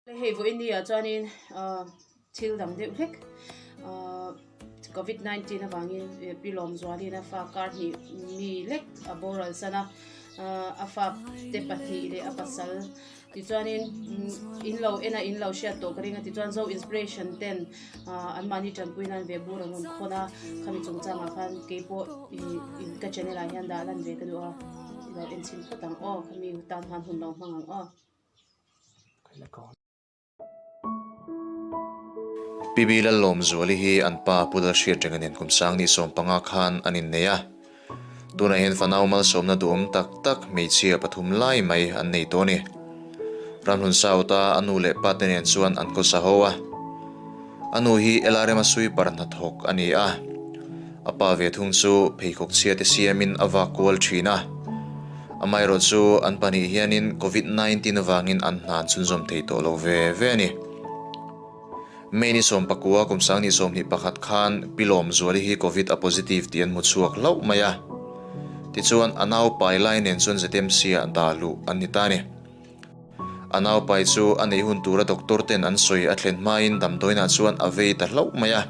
Hei vawiin ni ah chuanin thil dang deuh hlek covid 19 avangin pi Lawmzualin a fa kar hnih mi lek a boral san a a fa te pahnih leh a pasal tichuanin in lo en a in lo hriat tawh ka ring a tichuan zo inspiration ten an mahni tanpui nan ve bur an rawn khawn a khami chungchangah khan keipawh ih ka channel ah hian dah lan ve ka duh a i lo en chhin phawt ang aw khami tan khan hun lo hmang ang aw. PB Lallawmzuali hi an pa Pu Lalhriat Renga nen kum sang ni 15 khan an innei a. Tunah hian fanau malsawmna duhawm tak tak hmeichhia pathum lai mai an nei tawh a ni. Ramhlun South-a a nu leh pa te nen chuan an khawsa ho a. A nu hi LRM-a sweeper hnathawk a ni a. A pa ve thung chu pheikhawk chhia te siamin a vak kual thin a. Amaherawh chu an pahnih hianin Covid 19 avangin an hna an chhunzawm thei tawh lo ve ve a ni. May ni 19 kum 2021 khan Pi Lawmzuali hi Covid a positive tih an hmu chhuak hlauh mai a. Tichuan a nau pai lai nen chuan ZMC ah dah luh an ni ta a ni. A nau pai chu a neih hun tura doctor ten an sawi a thlen hmain damdawiinah chuan a vei ta hlauh mai a.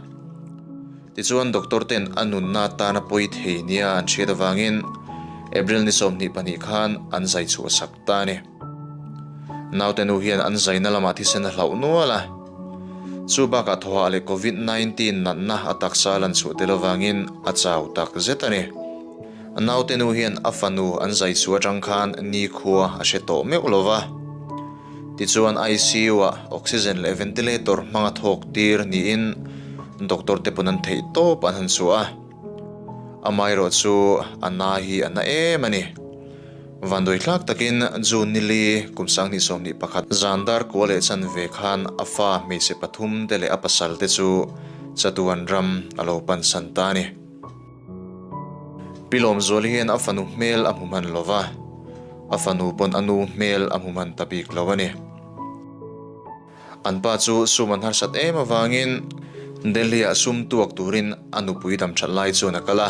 Tichuan doctor ten a nunna atana pawi thei nia an hriat avangin April ni 22 khan an zai chhuah sak ta a ni. Naute nu hian an zaina lamah thisen a hlauh nual a. Chu bakah thawhah leh Covid 19 natna a taksa a lan chhuah tel avangin a chau tak zet a ni. Naute nu hian a fanu an zai chhuah atang khan nikhua a hre tawh meuh lo va. Tichuan ICU ah oxygen leh ventilator hmanga thawk tir niin doctor te pawn an theih tawp an han chhuah a. Amaherawh chu a na hi a na em a ni. Vanduai tlak takin June nili kum 2021 zan dar kua leh chan ve khan a fa hmeichhe pathum te leh a pasal te chu chatuan ram a lo pansan ta a ni. Pi Lawmzuali hian a fanu hmel a hmu hman lo va, a fanu pawn a nu hmel a hmu hman ta bik lo a ni. An pa chu sum an harsat em avangin Delhi-ah sum tuak turin a nupui dam that lai chuan a kal a.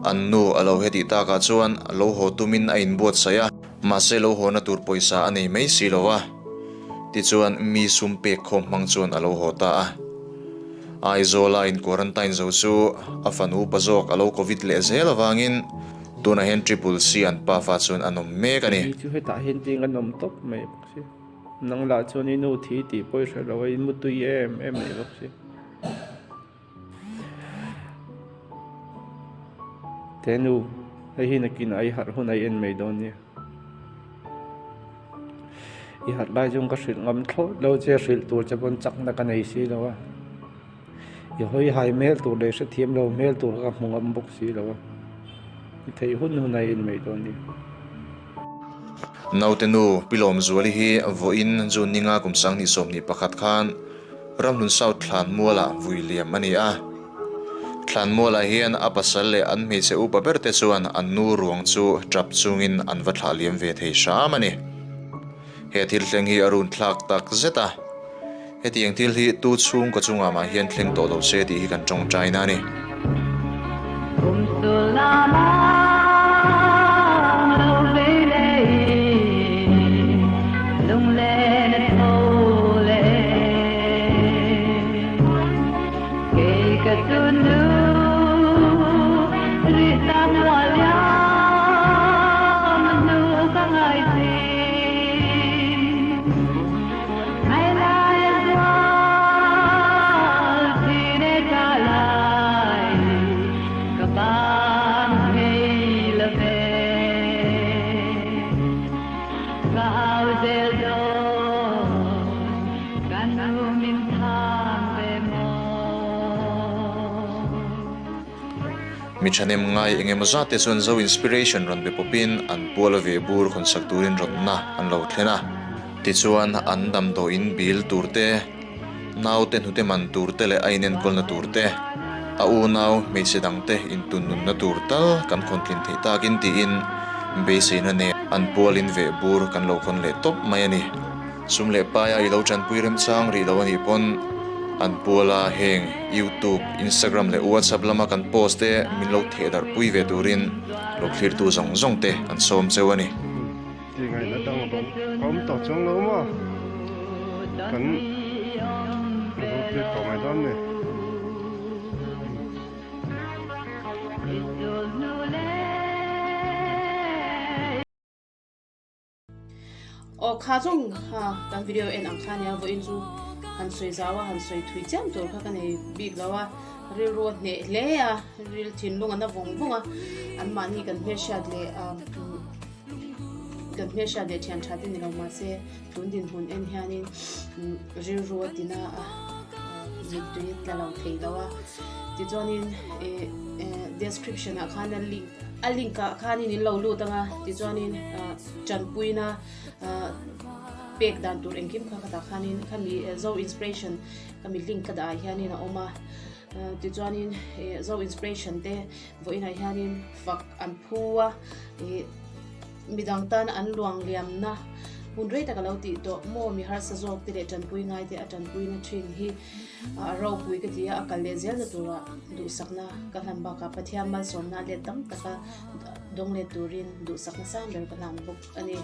An nu a lo hetih takah chuan lo haw tumin a inbuatsaih a, mahse lo hawna tur pawisa a nei mai si lo a. Tichuan mi sum pek khawm hmang chuan a lo haw ta a. Aizawl-a in quarantine zo chu a fanu upa zawk a lo covid leh zel avangin tunah hian Triple C an pafa chuan an awm mek a ni. Ni chu hetah hian ting an awm tawp mai bawk si. Nang lah chuan i nu thi tih pawh i hre lo a, i mutui em em mai bawk si. Te nu, hei hi nakinah i harh hunah i en mai dawn nia. I harh lai chuan ka hrilh ngam thlawt lo che, hrilh tur che pawn chakna ka nei si lo a. I hawi hai hmel tur leh hrethiam lo hmel tur kha ka hmu ngam bawk si lo a, i theih hun hun a in mai dawn ni. Naute nu Pi Lawmzuali hi vawiin June ninga kum 2021 khan Ramhlun South Thlanmualah vui liam a ni a. Thlanmualah hian a pasal leh an hmeichhe upa berte chuan an nu ruang chu tap chungin an va thlah liam ve thei hram a ni. He thil thleng hi a run thlak tak zet a. Hetiang thil hi tu chhungkaw chungah mah hian thleng tawh lo se tih hi kan tawngtaina a ni. Mi thahnem ngai eng emaw zat te chuan Zo Inspiration rawn be pawpin an pual a ve bur khawnsak turin rawtna an lo thlen a. Tichuan an damdawiin bil tur te, naute hnute man tur te leh a inenkawlna tur te, a unau hmeichhe dangte intunnunna tur tal kan khawntlin theih takin tiin beiseina nen an pualin veh bur kan lo khawn leh tawp mai a ni. Sum leh paia i lo tanpui remchang rih lo a nih pawn an puala heng YouTube, Instagram leh WhatsApp lama kan post te min lo thehdarhpui ve turin lo thlirtu zawng zawng te kan sawm cheu a ni. Ti ngaihna dang a bawm ka awm tawh chuang lo maw? Kan zo tir tawh mai dawn ni. Aw kha zawng kha kan video en ang kha nia vawiin chu han sawi zau a han sawi thui chiam tur kha ka nei bik lo a rilru a hneh hle a ril thinlung a na vawng vawng a anmahni kan hmelhriat leh ah kan hmelhriat leh thian tha te ni lo mahse tun dinhmun en hianin rilru a tina a mittui a tla lo thei lo a tichuanin ih description ah khan a link a link ah khanin in lo lut ang a tichuanin ah tanpuina ah pek dan tur engkim kha khatah khanin khami zo inspiration khami link ka dah ah hianin a awm a tichuanin ih zo inspiration te vawiinah hianin fak an phu a ih. Midang tan an luang liamna hun rei tak a lo tih tawh maw? Mi harsa zawk te leh tanpui ngai te a tanpuina thin hi a ropui ka ti a, a kal leh zelna tura duhsakna ka hlan bakah Pathian malsawmna let tam taka dawng let turin duhsakna sang ber ka hlan bawk a ni.